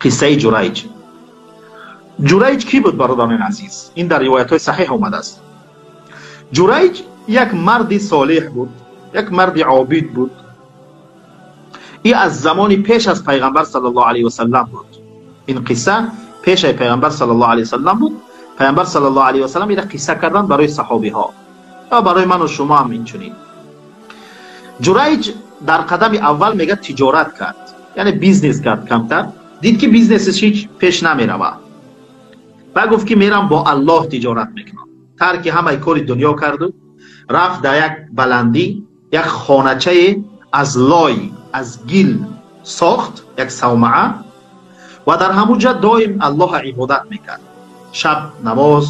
Қиссаи Ҷурайҷ. Ҷурайҷ кӣ буд, бародарони азиз? Ин дар ривоятҳои саҳеҳ омадааст. Ҷурайҷ як марди солеҳ буд, як марди обид буд. И аз замони пеш аз пайғамбар саллаллоҳу алайҳи васаллам буд. Ин қисса пешаи пайғамбар саллаллоҳу алайҳи васаллам буд. Пайғамбар саллаллоҳу алайҳи васаллам ира қисса кардан барои саҳобиҳо ва барои ману шумо ҳам инчунин. Ҷурайҷ дар қадами аввал мега тиҷорат кард, яъне бизнес кард камтар. Дид ки бизнесаш ҳеҷ пеш намеравад. Ба гуфт ки мерам бо Аллоҳ тиҷорат мекунам. Тарки ҳамаи кори дунё карду рафт дар як баландӣ, як хоначае аз лой, аз гил сохт, як савмаа, ва дар ҳамун ҷа доим Аллоҳа ибодат мекард. Шаб намоз,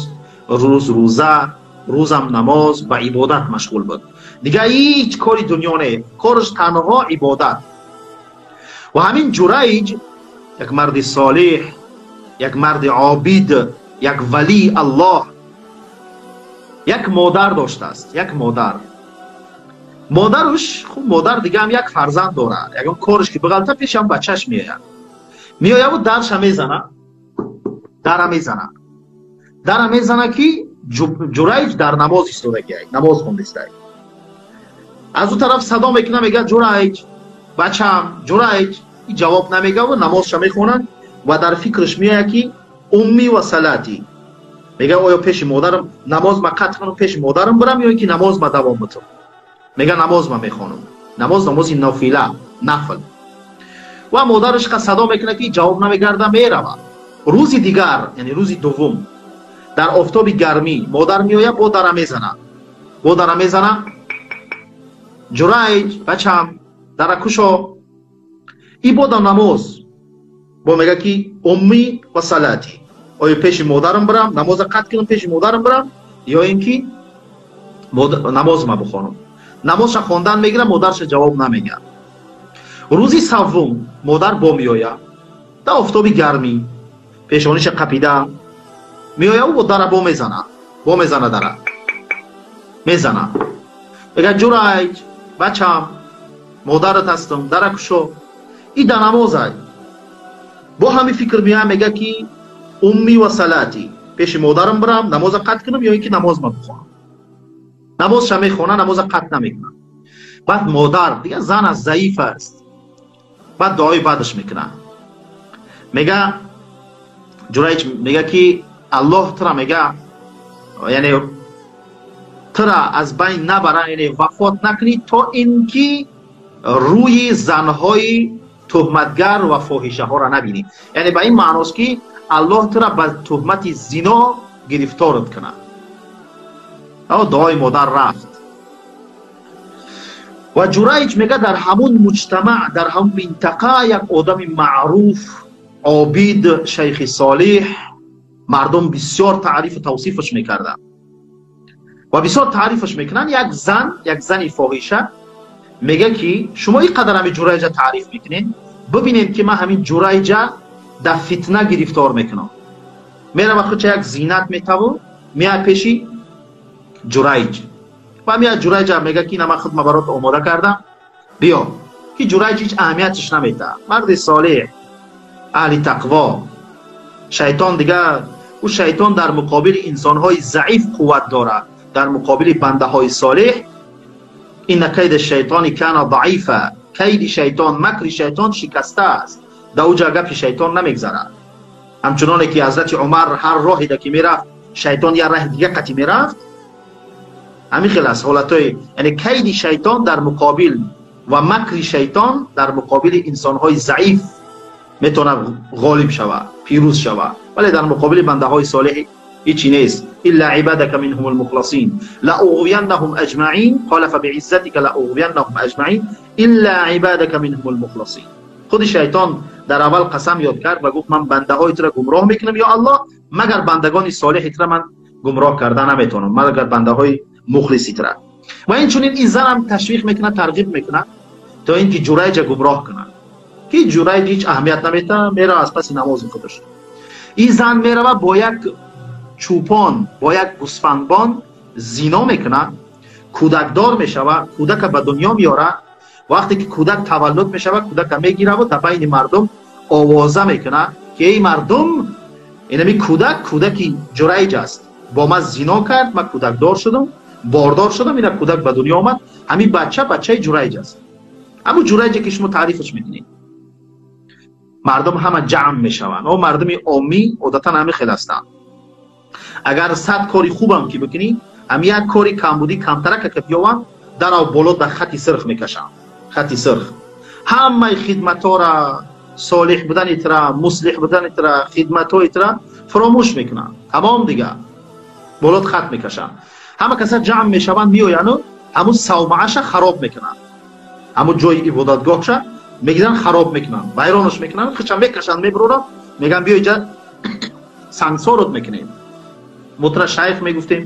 рӯз рӯза, рӯзам намоз, ба ибодат машғул буд. Дигар ҳеҷ кори дунё не, кораш танҳо ибодат. Ва ҳамин Ҷурайҷ як марди солеҳ, як марди обид, як валии Аллоҳ, як модар доштааст, як модар. Модараш, хуб, модар дига ҳам як фарзанд дорад. Ягон кораш ки биғалта, пешам бачаш меояд. Меояву дарша мезана, дара мезана. Дара мезана ки Ҷурайҷ дар намоз истодагиай, намоз хондистай. Аз ӯ тараф садо мекунад, мегӯяд: «Ҷурайҷ, бачам, Ҷурайҷ». И ҷавоб намегаву намозша мехонад ва дар фикраш меояд ки أمي وصلاتي. Мега оё пеши модарам намоз ма қатъ кунам, пеши модарам бирам ё ин ки намоз ма давом битам? Мега намоз ма мехонам. Намоз, намози нофила, нафл. Ва модараш қа садо мекунад ки ҷавоб намегарда, меравад. Рӯзи дигар, яъне рӯзи дуввум, дар офтоби гармӣ модар меояд, бо дара мезана. Бо дара мезана: «Ҷурайҷ, бачам, дара кушо». И бода намоз. Бо мега ки أمي وصلاتي. Оё пеши модарам бирам, намоза қатъ кунам, пеши модарам бирам ё ин ки намоз ма бихонам? Намозша хондан мегирам, модарша ҷавоб намегӯяд. Рӯзи саввум модар бо меояд. Дар офтоби гармӣ пешониша қапида меояву бо дара бо мезана. Бо мезана дара. Мезана. Мегӯяд: «Ҷурайҷ, бачам, модарат ҳастам, дара кушо». И да намозай. Бо ҳамин фикр меояд, мега ки أمي وصلاتي. Пеши модарам бирам, намоза қатъ кунам ё ин ки намоз ма бихонам? Намозша мехона, намоза қатъ намекунам. Баъд модар, дигар зан аст, заиф аст. Баъд дуои бадаш мекунад. Мега Ҷурайҷ мега ки Аллоҳ тура, мега, яъне тура аз байн набара, яъне вафот накунӣ, то ин ки рӯи занҳои туҳматгар ва фоҳишаҳоро набинӣ. Яъне ба ин маъност ки Аллоҳ тура ба туҳмати зино гирифторат кунад. Дуои модар рафт. Ва Ҷурайҷ мега дар ҳамун муҷтамаъ, дар ҳамун минтақа як одами маъруф, обид, шайхи солеҳ, мардум бисёр таърифу тавсифаш мекарданд ва бисёр таърифаш мекунанд. Як зан, як зани фоҳиша мега ки шумо ин қадар ҳамин Ҷурайҷа таъриф мекунед, бибинед ки ман ҳамин Ҷурайҷа дар фитна гирифтор мекунам. Мерава, худша як зинат метаву меяд пеши Ҷурайҷ ва меяд Ҷурайҷа мега ки ина ман худма барот омода кардам, биё. Ки Ҷурайҷ ҳеҷ аҳамияташ наметаҳад. Марди солеҳ, аҳли тақво. Шайтон дигар, ӯ шайтон дар муқобили инсонҳои заиф қувват дорад, дар муқобили бандаҳои солеҳ. إن كيد الشيطان كان ضعيفا. Кайди шайтон, макри шайтон шикаста аст. Дар ӯ ҷа гапи шайтон намегзарад. Ҳамчуноне ки ҳазрати Умар ҳар роҳида ки мерафт, шайтон як раҳи дига қатӣ мерафт. Ҳамин хел аст ҳолатҳои, яъне кайди шайтон дар муқобил ва макри шайтон дар муқобили инсонҳои заиф метавонад ғолиб шавад, пирӯз шавад, вале дар муқобили бандаҳои солеҳ ҳичи нест. إلا عبادك منهم المخلصين. لأغوينهم أجمعين. قال فبعزتك لأغوينهم أجمعين إلا عبادك منهم المخلصين. Худи шайтон дар аввал қасам ёд кард ва гуфт: «Ман бандаҳои тура гумроҳ мекунам, ё Аллоҳ, магар бандагони солеҳи тура ман гумроҳ карда наметавонам, магар бандаҳои мухлиси тура». Ва инчунин ин занам ташвиқ мекунад, тарғиб мекунад, то ин ки Ҷурайҷа гумроҳ кунад, ки Ҷурайҷ ҳеҷ аҳамият наметавонад, мерава аз паси намози худаш. Ин зан мерава, бо як чӯпон, бо як гӯсфандбон зино мекунад, кӯдакдор мешавад, кӯдака ба дунё меорад. Вақте ки кӯдак таваллуд мешавад, кӯдака мегираву дар байни мардум овоза мекунад. ки эй мардум, инами кӯдак кӯдаки Ҷурайҷ аст, бо ман зино кард, ман кӯдакдор шудам, бордор шудам, ина кӯдак ба дунё омад, ҳамин бача бачаи Ҷурайҷ аст, ҳамун Ҷурайҷе ки шумо таърифаш мекунед. Мардум ҳама ҷамъ мешаванд. О мардуми оммӣ одатан ҳамин хел ҳастанд. Агар 100 кори хубам ки бикунӣ, ҳам як кори камбудӣ камтарака ки биёванд, дарав боло дар хати сирх мекашанд. Хати сирх. Ҳамаи хидматҳоро, солиҳ будани тра, муслиҳ будани тра, хидматҳои тра фаромӯш мекунанд. Тамом дигар. Болот хат мекашанд. Ҳама каса ҷамъ мешаванд, меояну ҳамун савмааша хароб мекунанд. Ҳамун ҷои ибодатгоҳша мегиранд, хароб мекунанд, вайронаш мекунанд, хича мекашанд, мебуроранд, мегӯянд биё инҷа сангсорот мекунем. Мо тура шайх мегуфтем,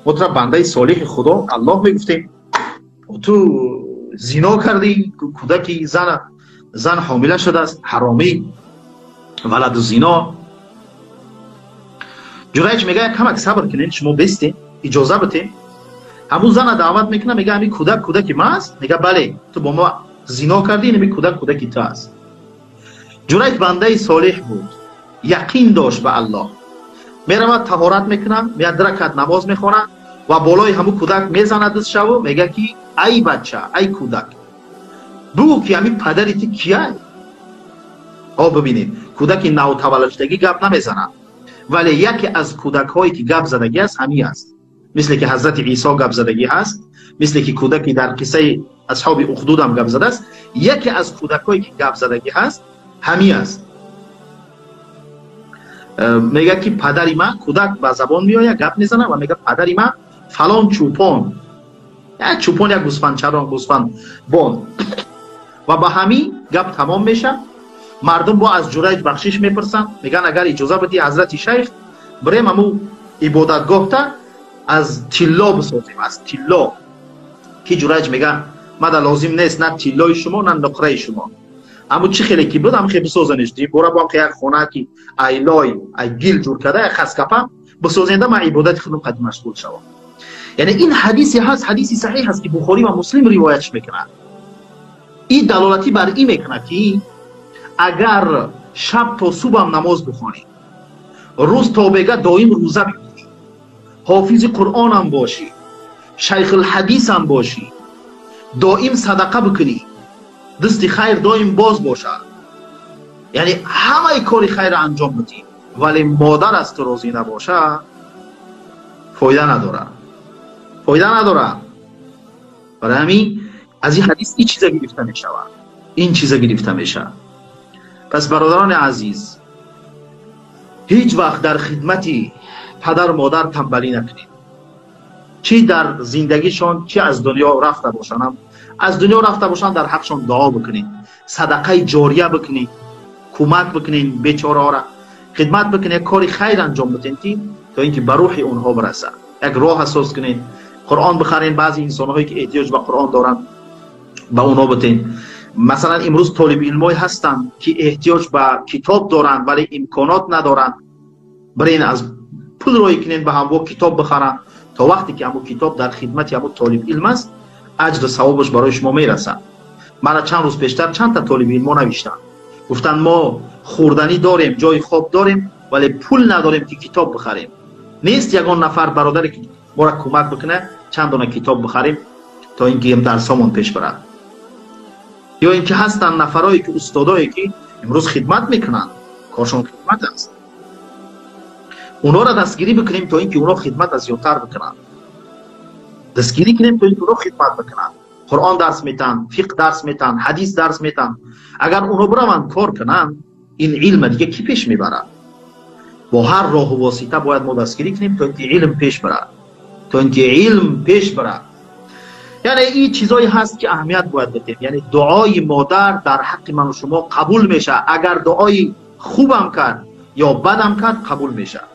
мо тура бандаи солиҳи Худо Аллоҳ мегуфтем, ту зино кардӣ, кӯдаки зан ҳомила шудааст, ҳаромӣ, валаду зино. Ҷурайҷ мегӯяд камак сабр кунед, шумо бестем, иҷоза битем. Ҳамун зана даъват мекунад, мегӯяд ҳамин кӯдак кӯдаки ман аст? Мегӯяд бале, ту бо мо зино кардӣ, ин ҳамин кӯдак кӯдаки ту аст. Ҷурайҷ бандаи солиҳ буд, яқин дошт ба Аллоҳ. Меравад таҳорат мекунад, меяд ду ракат намоз мехонад ва болои ҳамун кӯдак мезанад дастшаву мегӯяд ки ай бача, ай кӯдак, бугӯ ки ҳамин падари ту кияй? О бибинед, кӯдаки навтаваллудшудагӣ гап намезанад, вале яке аз кӯдакҳое ки гап задагӣ аст ҳамин аст. Мисле ки ҳазрати Исо гап задагӣ ҳаст, мисле ки кӯдаки дар қиссаи асҳоби Ухдуд ҳам гап задааст, яке аз кӯдакҳое ки гап задагӣ ҳаст ҳамин аст. Мегӯяд ки падари ман, кӯдак ба забон меояд, гап мезанад ва мегӯяд падари ман фалон чӯпон, як чӯпон, як гӯсфандчарон, гӯсфандбон. Ва ба ҳамин гап тамом мешавад. Мардум бо аз Ҷурайҷ бахшиш мепурсанд, мегӯянд агар иҷоза бидӣ ҳазрати шайх, бирем ҳамун ибодатгоҳта аз тилло бисозем, аз тилло. Ки Ҷурайҷ мегӯяд мада лозим нест на тиллои шумо, на нуқраи шумо, ҳамун чӣ хеле ки буд ҳам хе бисозанеш, бора бо ҳам як хона ки ай лой, ай гил ҷур карда, як хаскапа бисозенда, ман ибодати худам қадим машғул шавам. Яъне ин ҳадисе ҳаст, ҳадиси саҳиҳ ҳаст ки Бухорӣ ва Муслим ривоятш мекунад. Ин далолатӣ бар ин мекунад ки агар шаб то субҳам намоз бихонӣ, рӯз то бега доим рӯза бигирӣ, ҳофизи Қуръонам бошӣ, шайхулҳадисам бошӣ, доим садақа бикунӣ, дасти хайр доим боз бошад, яъне ҳамаи кори хайрро анҷом бидӣ, вале модар аз ту розӣ набошад, фоида надорад, фоида надорад. Барои ҳамин аз ин ҳадис ин чиза гирифта мешавад, ин чиза гирифта мешавад. Пас бародарони азиз, ҳеҷ вақт дар хидмати падару модар танбалӣ накунед, чӣ дар зиндагишон, чӣ аз дунё рафта бошанд. Аз дунё рафта бошанд, дар ҳақшон дуо бикунед, садақаи ҷория бикунед, кӯмак бикунед бечораҳоро, хидмат бикунед, кори хайр анҷом бидед ки то инки ба рӯҳи онҳо бирасад. Як роҳ асос кунед, Қуръон бихаред, баъзе инсонҳое ки эҳтиёҷ ба Қуръон доранд ба онҳо бидед. Масалан имрӯз толиби илмҳое ҳастанд ки эҳтиёҷ ба китоб доранд, вале имконот надоранд. Бирен аз пул рӯй кунед ба ҳамво китоб бихаранд, то вақте ки ҳамон китоб дар хидмати ҳамон толиби илм аст, аҷру савобаш барои шумо мерасад. Мана чанд рӯз пештар чанд та толиби илмҳо навиштанд, гуфтанд мо хӯрданӣ дорем, ҷои хоб дорем, вале пул надорем ки китоб бихарем. Нест ягон нафар бародаре ки моро кӯмак бикунад чанд дона китоб бихарем то инки дарсомон пеш барад. Ё инки ҳастанд нафарое ки устодое ки имрӯз хидмат мекунанд, коршон хидмат аст, онҳоро дастгирӣ бикунем то инки онҳо хидмат аз зиёдтар бикунанд. Дастгирӣ кунем то инки онҳо хидмат бикунанд. Қуръон дарс метаҳанд, фиқҳ дарс метаҳанд, ҳадис дарс метаҳанд. Агар онҳо бираванд кор кунанд, ин илма дига кӣ пеш мебарад? Бо ҳар роҳу восита бояд мо дастгирӣ кунем то инки илм пеш барад, то инки илм пеш барад. Яъне ин чизое ҳаст ки аҳамият бояд бидем. Яъне дуои модар дар ҳаққи ману шумо қабул мешавад. Агар дуои хубам кард ё бадам кард, қабул мешавад.